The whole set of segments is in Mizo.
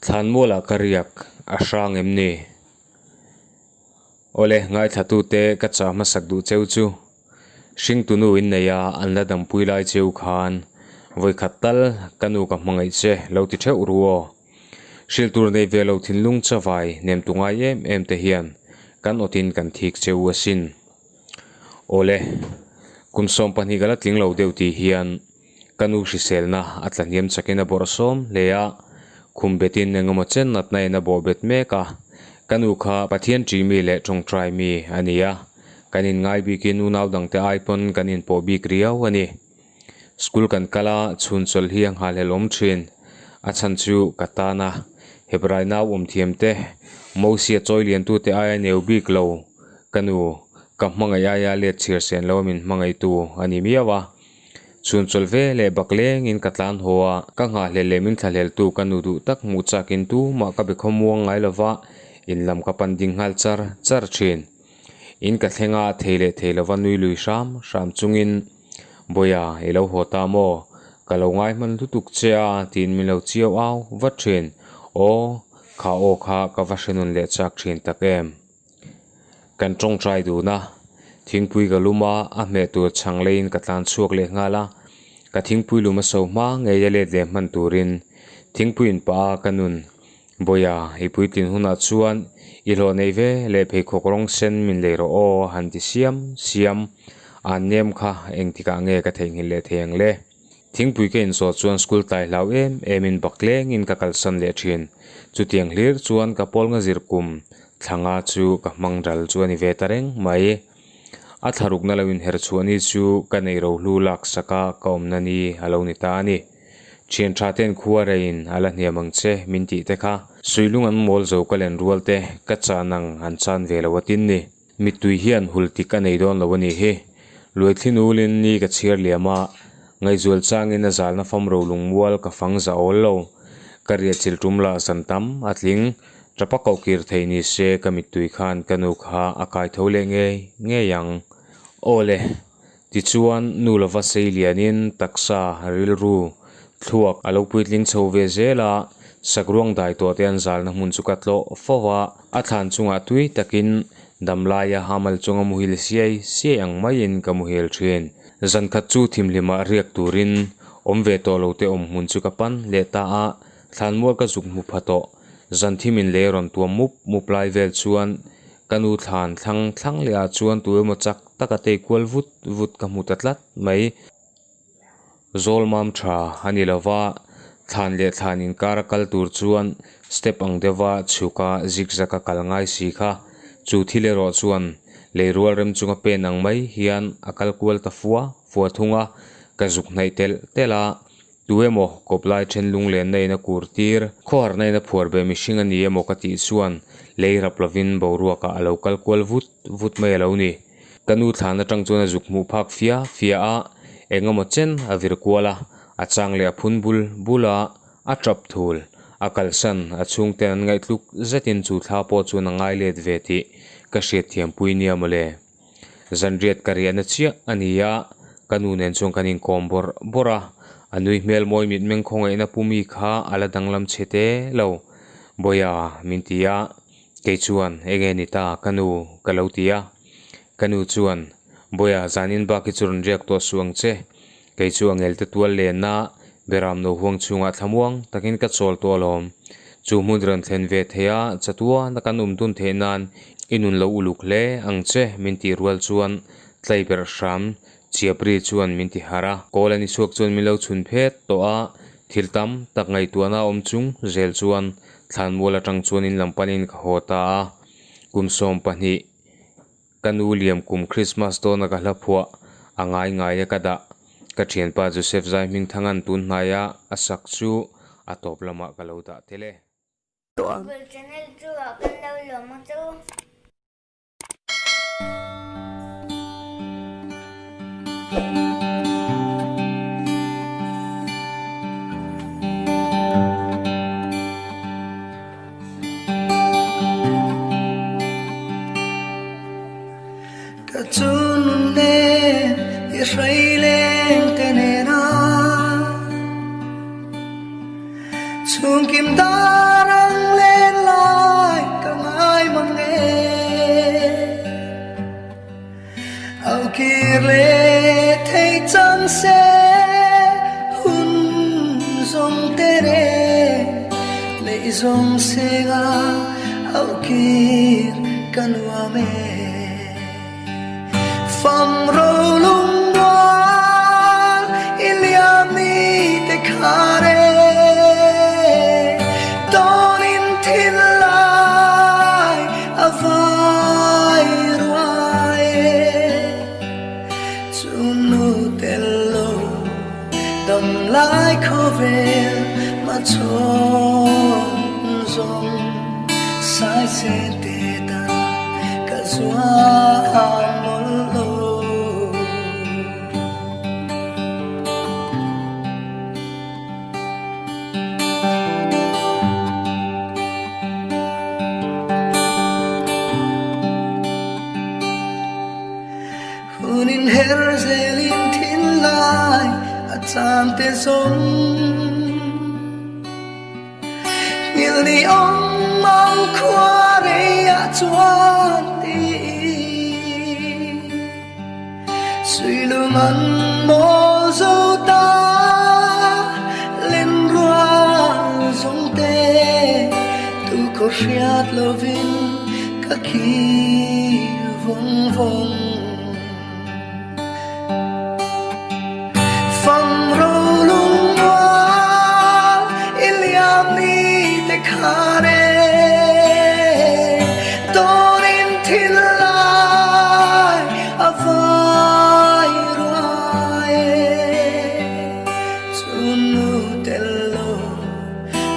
Thlanmualah ka riak a hrang em ni? Awle, ngaithlatute ka chah hmasak duh cheu chu. Hringtunu in nei a, an la dampui lai cheu khan vawikhat tal ka nu ka hmangaih che lo ti theuh ru aw. Hrilh tur nei ve lo thinlung chavai nem tu ngai em em te hian kan awtin kan thik cheu asin. Awle, kum 20 ka la tling lo deuh tih hian ka nu hriselna a tla hniam chakin a bawrh sawm hle a, khum betin engemaw chen natna in a bawh bet mek a. Ka nu kha Pathian ṭih mi leh ṭawngṭai mi a ni a, kan inngai bikin unau dangte ai pawn kan inpawh bik riau a ni. School kan kal a, chhun chawlh hi a nghalhlel awm thin. A chhan chu ka tan a, Hebrai nau awm thiam te, Mosia chawi lian tute aia neu bik lo, ka nu, ka hmangaih aia let chhir sen lo a min hmangaihtu a ni miau a. Chhun chawlh ve leh bak lengin ka tlan haw a, ka nghahhlel leh min thlahleltu ka nu duh tak hmuh chakin tumah ka be khawmuang ngai lova, in lam ka pan ding nghal char char thin. In ka thleng a, thei leh thei lova nui lui hram hram chungin, Bawiha, i lo haw ta maw? Ka lo ngai hman lutuk che a, tiin min lo chiau au vat thin. Aw, kha aw kha ka va hre nun leh chak thin tak em. Kan tawngtai dun a, thingpui ka lum a, a hmeh tur chhang leiin ka tlan chhuak leh nghal a. Ka thingpui lum a so hma ngei a let leh hman turin thingpui in pah a ka nun. Bawiha, i puitlin hunah chuan i hlawh nei ve leh pheikhawk rawng sen min lei rawh aw a han ti siam siam. An nem kha engtikah nge ka theihnghilh leh thei ang le? Thingpui ka inzawh chuan school tlai hlau em emin baklengin ka kalsan leh thin. Chutiang hlir chuan ka pawl nga zir kum thlanga chu ka hmang ral chu a ni ve ta reng mai. A thlarukna lo inher chhuah ni chu ka neih rohlu laksak a ka awmna ni a lo ni ta a ni. Thian tha ten khua reiin a la hniam ang che min tih te kha. Suilung an mawl zo ka len rual te ka chan ang an chan ve lo a tin ni. Mittui hian hul tik a nei dawn lo a nih hi. Luaithli nulin ni ka chhiar liam a, ngaihzual changin a zalna fam ro lungmual ka fang za awl lo. Ka riah chil tum lah zan tam a tling. Tapa koh kir thei ni se ka mittui khan ka nu kha a kai tho leh ngei ngei ang. Aw le. Tichuan, nu lova sei lianin taksa, rilru, thluak a lo puitling chho ve zel a, sakruang dai tawh te an zalna hmun chu ka tlawh fo a, a thlan chungah tui takin damlaia hamal chunga muhil siai siai ang maiin ka muhil thin. Zankhat chu thimhlimah riak turin awm ve tawh lo te awm hmun chu ka pan leh ta a, thlanmual ka zuk hmu pha tawh. Zan thimin lei rawn tuam mup mup lai vel chuan Ka nu thlan thlang thlang leh ah chuan tu emaw chak tak a tei kual vut vut ka hmu ta tlat mai. Zawl mam tha a ni lova, thlan leh thlan inkar a kal tur chuan step ang deuha chhuk a zigzag a kal ngai si kha. Chu thil erawh chuan lei rual rem chunga pen ang mai hian a kal kual ta fua fua thung a, ka zuk hnaih telh telh a. Tu emaw kawp lai then lunglenna in a kur tir, khawharna in a phuar ve mihring a ni emaw ka tih chuan lei rap lovin boruakah a lo kal kual vut vut mai a lo ni. Ka nu thlan atang chuan a zuk hmuh phak fia fia a, eng emaw chen a vir kual a, a chang leh a phun bul bul a, a tap thul, a kalsan, a chhungten an ngaihtluk zetin chu thla pawh chuan a ngai let ve tih ka hriatthiampui nia mawle. Zanriat ka riahna chiah a ni a, ka nu nen chuan kan inkawm bawrh bawrh a, a nui hmel mawi mitmeng khawngaihna pu mi kha a la danglam chhe te lo. Bawiha min ti a, kei chuan enge ni ta ka nu ka lo ti a, ka nu chuan Bawiha zanin bak hi chu rawn riak tawh suh ang che, kei chu a ngel te tual lenna beram no huang chhungah thlamuang takin ka chawl tawh alawm. Chu hmun rawn thlen ve thei a, chatuana kan awm dun theih nan i nun lo uluk hle ang che min tih rual chuan tlai berh hram Chiapri chuan min ti harh a. Kawl a ni chhuak chuan min lo chhun phet tawh a, thil tam tak ngaihtuahna a awm chung zel chuan thlanmual atang chuan in lam panin ka haw ta a. Kum 20. Ka nu liam kum Christmas dawna ka hla phuah a ngai ngai a ka dah. Ka thianpa Joseph Zai hming thangan tun hnaia a sak chu a tawp lamah ka lo dah tel e. Google channel chu ah kan lo lawm ang che u. Ka chunun nen i hrai leng te nena Chhungkim dara. Theih zawng senga auh kir ka nuam e. Fam ro lungmual i liam ni te khar e. Tawnin thin lai a vai ruai e. Chu nu tel lo dam lai khawvel ma chhawn zawng sai sen te tan ka zuam mawlh lo. Hun in her zelin thinlai a cham te zawng Nghilh ni awm mang khua rei ah chuan tiin Sui lung an mawl zo ta len rual zawng te Tu khaw hriat lovin ka khi vawng vawng. Fam ro lungmual i liam ni te khan e Tawnin thil lai a vai ruai e Chu nu tel lo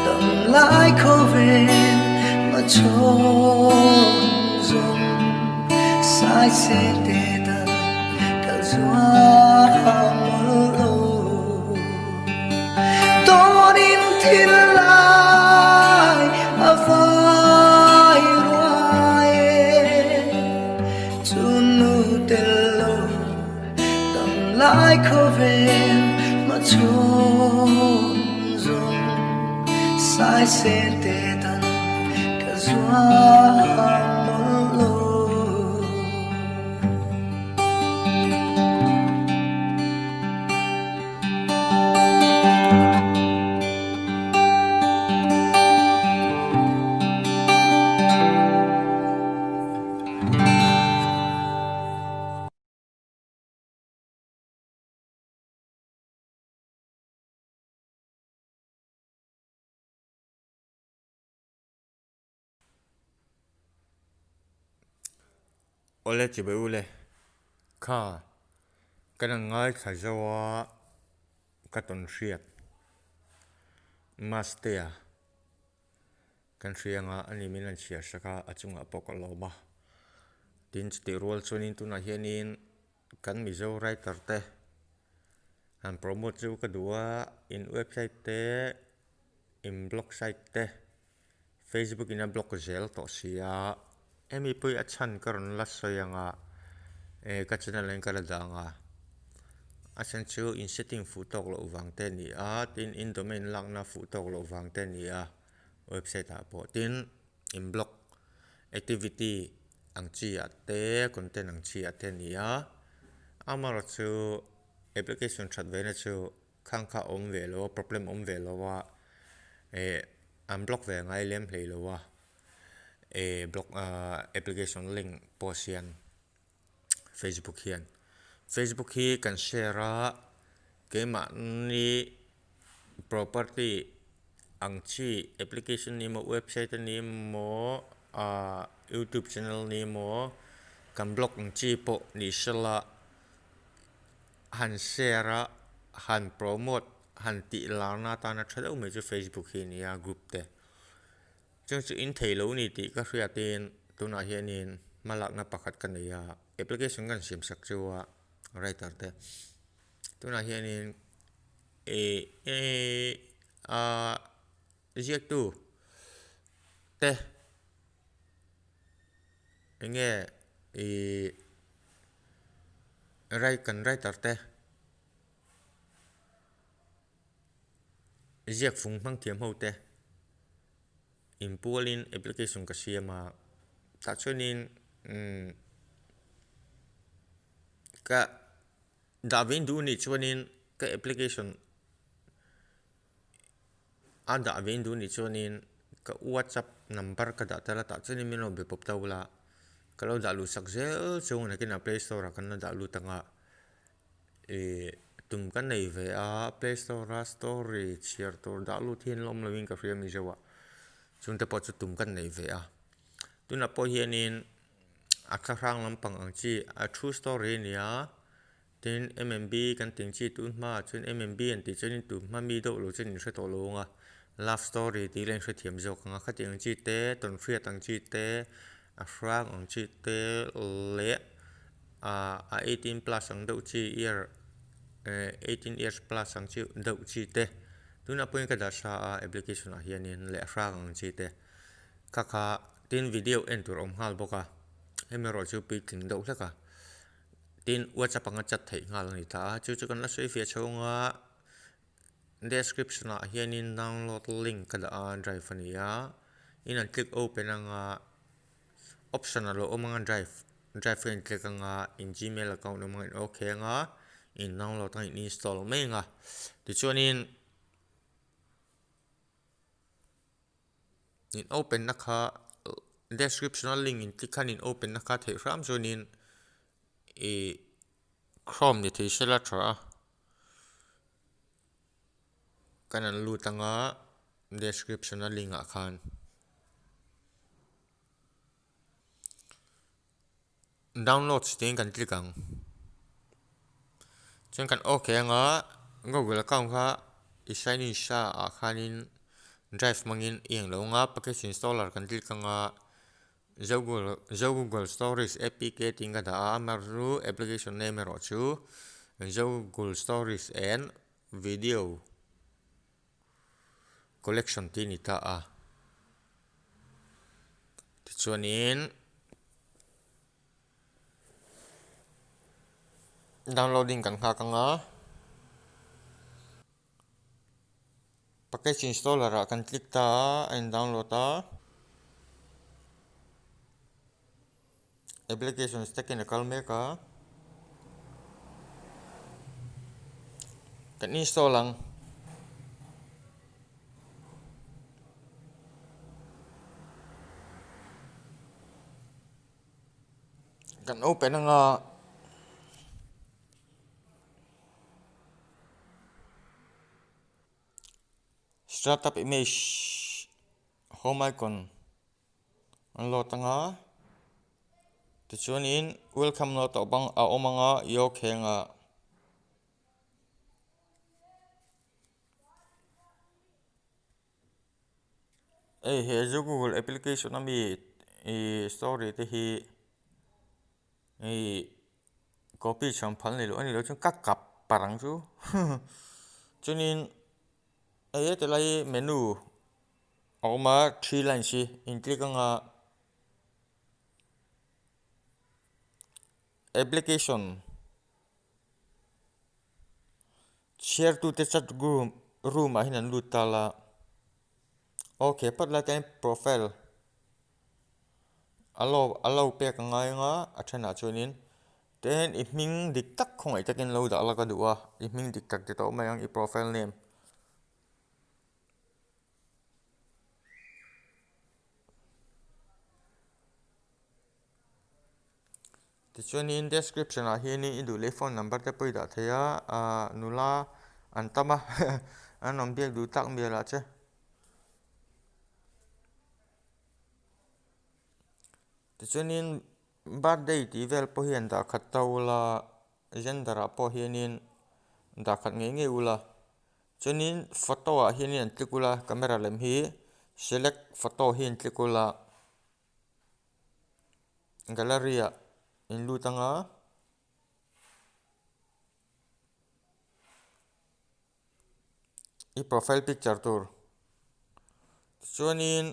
Dam lai khawvel ma chhawn zawng sai sen te tan ka zuam mawlh lo. Tawnin thil lai a vai ruai e, chu nu tel lo Dam lai khawvel ma chhawn zawng sai sen te tan ka zuam mawlh lo. Awle chibai ule, kha ka la ngaithla zo a ka tawn hriat Mastea Kan hria anga a ni min an chhiar sak a, a chungah pawh ka lawm a. Tin, chutih rual chuanin tunah hianin kan Mizo writer te han promote chu ka duh a, in website te, in blog site te, Facebook in a block zel tawh si a, hemi pawh hi a chhan ka rawn la sawi anga eh ka channel ah hian ka la dah ang a, a chhan chu in setting fuh tawk loh vang te a ni a, tin in domain lakna fuh tawk loh vang te a ni a. website ah pawh tin in blog activity ang chi ah te content ang chi ah te a ni a amaherawh chu application that ve na chu khang kha a awm ve lo a problem awm ve lo a eh an blog ve ngai lem hlei lo a eh blog ah application link post hian facebook hian facebook hi kan share a keimahni property ang chi application ni emaw website a ni emaw ahh youtube channel ni emaw kan blog ang chi pawh ni sela han share a han promote han tih larna atana tha deuh mai chu facebook hi a ni a group te. Chung chu in thei lo ni tih ka hriatin tunah hianin hmalakna pakhat ka nei a, application kan siam sak chu a writer te tunah hianin ih ih ah ziaktu te eng nge ih kan writer te. Ziak fung hmang thiam ho te inpualin application ka siam a tah chuanin umm ka dah ve duh anih chuanin ka application a dah ve duh anih chuanin. Ka WhatsApp number ka dah tel a tah chuanin min lo be pawp ta ula, ka lo dah luh sak zel chung nakinah play store ah kan la dah lut ang a, ih tum ka nei ve a play store a story chhiar tur dah lut hi an la awm lovin ka hria mizo ah chungte pawh chu tum ka nei ve a, tunah pawh hianin a thlahrang lampang ang chi a true story a ni a. Tin, MMB kan tih ang chi tun hmaah chuan MMB an tih chuanin tun hma mi deuh lo chuan in hre tawh lo ang a, love story tih ila in hrethiam zawk ang a, khatiang ang chi te, tawnhriat ang chi te, a hrang ang chi te leh ah a 18 plus ang deuh chi year eh 18 years plus ang chi deuh chi te tunah pawhin ka dah tha a application ah hianin leh a hrang ang chi te kha kha tin video en tur a awm nghal bawk a hemi erawh chu puitling deuh hlek a. Tin, WhatsApp anga chat theih nghal a ni ta a, chu chu kan la sawi fiah chhung a, description ah hianin download link ka dah a drive a ni a, in an click open anga option a lo awm anga drive drive ka in click anga in gmail account awm anga in ok anga in download anga in install mai anga tichuanin. In open na kha description a link in click khan in open na kha theih hram chuanin ih chrome ni thei sela tha a kan an lut anga description a link ah khan. Downloads tiin kan click ang. Chuan kan ok anga Google account kha i sign in sa ah khanin drive hmangin i englo anga package installer kan click anga zo google zo google stories apk tiin ka dah a amaherawhchu application name erawh chu zo google stories and video collection tih a ni ta a tichuanin downloading kan nghak ang a package installer ah kan click ta a a in download a. Applications takin a kal mek a, kan install ang. Kan open anga. Startup image home icon. An load anga tichuanin welcome note a bang a awm anga i okay anga. Hei he zu google application ami ih story te hi ih copy chhuan phal ni loh a ni loh chuan ka kap parh ang chu chuanin hei heti lai hi menu. A awm a three lines hi in click anga application chhiar tute chat room room ah hian an lut ta la okay phawt lai te profile a lo a lo pek a ngai anga a thenah chuanin tin i hming dik tak khawngaih takin lo dah la ka duh a i hming dik tak ti tawh mai ang i profile name. Tichuanin description ah hianin i duh leh phone number te pawh i dah thei a ahh nula an tam a an rawn biak duh tak mial ah che. Tichuanin birthday tih vel pawh hi an dah khat ta ula gender ah pawh hianin dah khat ngei ngei ula. Chuanin photo ah hianin an click ula camera lem hi select photo hi an click ula gallery ah in lut anga i profile picture tur tichuanin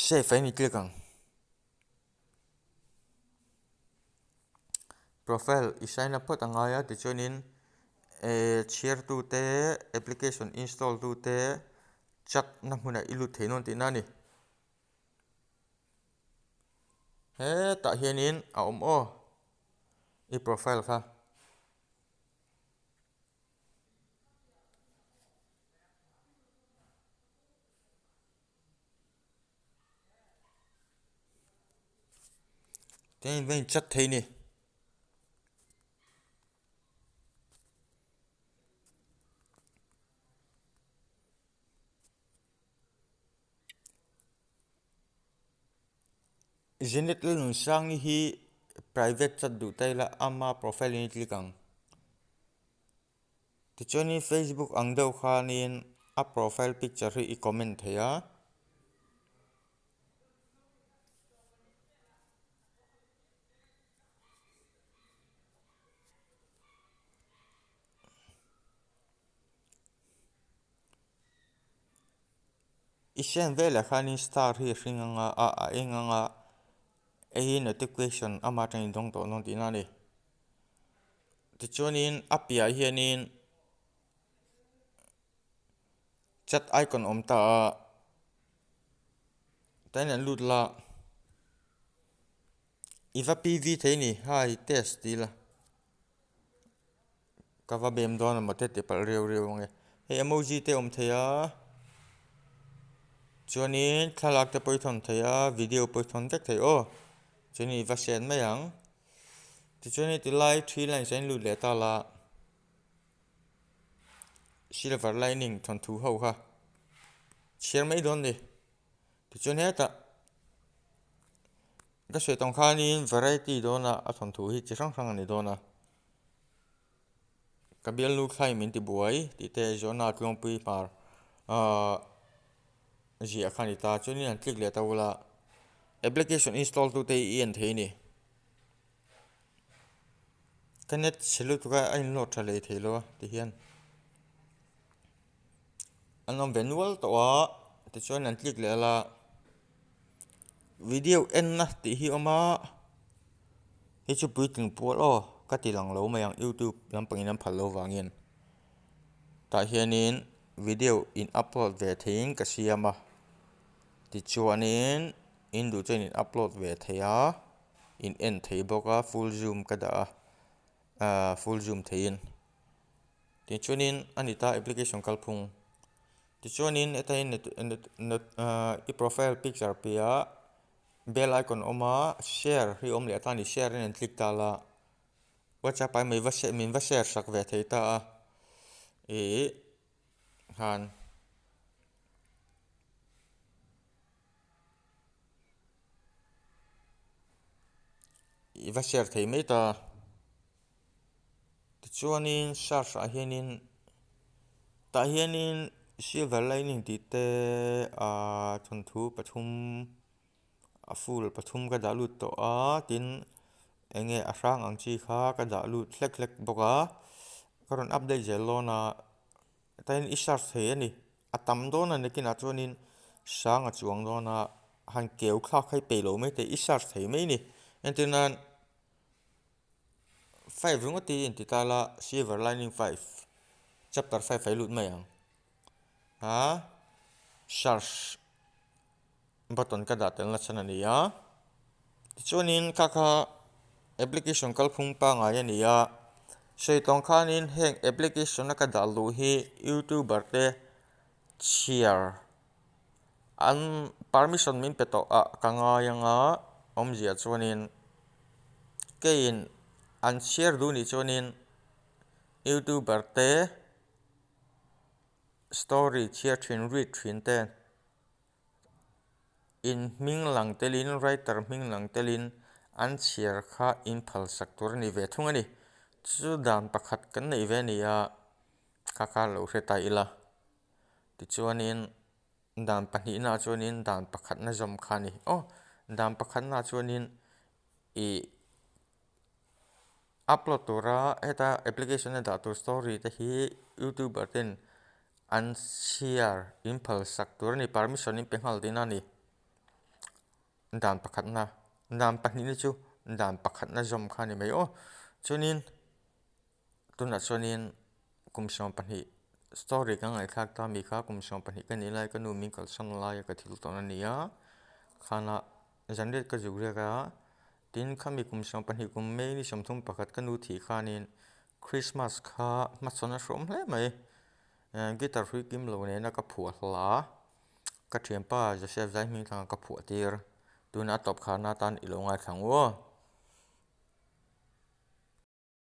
save ah hian i click ang. Profile i sign up phawt a ngai a tichuanin ehh chhiar tute application install tute chat na hmunah i lut thei dawn tihna a ni. Hetah hianin a awm aw i profile kha. Tin in va in chat thei ni. Jenet Lalnunsangi hi private chat duh ta ila ama profile in i click ang. Tichuanin Facebook ang deuh khanin a profile picture hi i comment thei a. I send velah khanin star hi a hring anga a a eng anga hei hi notification ama atangin dawng tawh dawn tihna a ni tichuanin a piahah hianin chat icon awm ta a tain an lut la i va P V thei a ni hai test tih ila. Ka va bem dawn emaw te ti palh riau riau ang e. Hei emoji te awm thei a, chuanin thlalak te pawh i thawn thei a, video pawh i thawn vek thei aw. Chuanin i va send mai ang. Tichuanin tilai three lines a inlut leh ta la, silver lining thawnthu ho kha chhiar mai dawn ni. Tichuan hetah ka sawi tawng khanin variety dawna a thawnthu hi chi hrang hrang a ni dawn a. Ka bialnu thlai min ti buai tih te zawhna tluangpui hmar ahh ziah kha a ni ta chuanin an click leh ta ula application install tu te hi i en thei a ni. Ka net chhe lutuk a a inload tha hlei thei lo a tihian an awm ve nual tawh a tichuan an click leh ala video enna tih hi a awm a hei chu puitling pual aw ka ti lang lo mai ang youtube lampangin an phal loh vangin tah hianin video in upload ve theiin ka siam a tichuanin in duh chuan in upload ve thei a. In en thei bawk a full zoom ka dah a ahh full zoom theihin tichuanin a ni ta application kalphung tichuanin heta ahh i profile picture piahah bell icon a awm a share hi a awm leh ta a ni share in an click ta la whatsapp ah min va share sak ve thei ta a ih han. I va share thei mai ta. Tichuanin search ah hianin tah hianin silver lining tih te ahh thawnthu pathum a full pathum ka dah lut tawh a tin eng nge a hrang ang chi kha ka dah lut hlek hlek bawk a ka rawn update zel dawn a tain i search thei a ni. A tam dawn a nakinah chuanin sang a chuang dawn a, han keu thlak kha i peih loh mai thei, i search thei mai a ni. Entir nan five ringawt hi inti ta la silver lining five chapter five ah i lut mai ang. A search button ka dah tel nachhan a ni a, tichuanin kha kha application kalphung pangngai a ni a, sawi tawng khanin heng application a ka dah luh hi youtuber te chhiar an permission min pe tawh ah ka ngai ang a awmzia chuanin keiin an chhiar duh nih chuanin youtuber te story chhiar thin read thin te. In hming lang telin writer hming lang telin an chhiar kha in phal sak tur a ni ve thung a ni. Chu dan pakhat kan neih ve a ni a, kha kha lo hre ta ila. Tichuanin dan pahnihnaah chuanin dan pakhatna zawm kha a ni. Aw dan pakhatnaah chuanin ih upload tura heta application a dah tur story te hi youtuber ten An chhiar in phal sak tur a ni, permission in pe nghal tihna a ni. Dan pakhatna, dan pahnihna chu dan pakhatna zawm kha a ni mai aw. Chuanin tunah chuanin kum 12 story ka ngaihthlak ta mi kha kum 12 ka nih lai ka nu min kalsan laia ka thil tawn a ni a, khana zan riat ka zuk riak a, tin khami kum 12 kum May ni 31 ka nu thih khanin Christmas kha hmachhawn a hrawm hle mai. Guitar hrui kim lo nena ka phuah hla ka thianpa Joseph Zaihming thlang ka phuah tir tuna a tawp kharna atan i lo ngaithla ngu aw.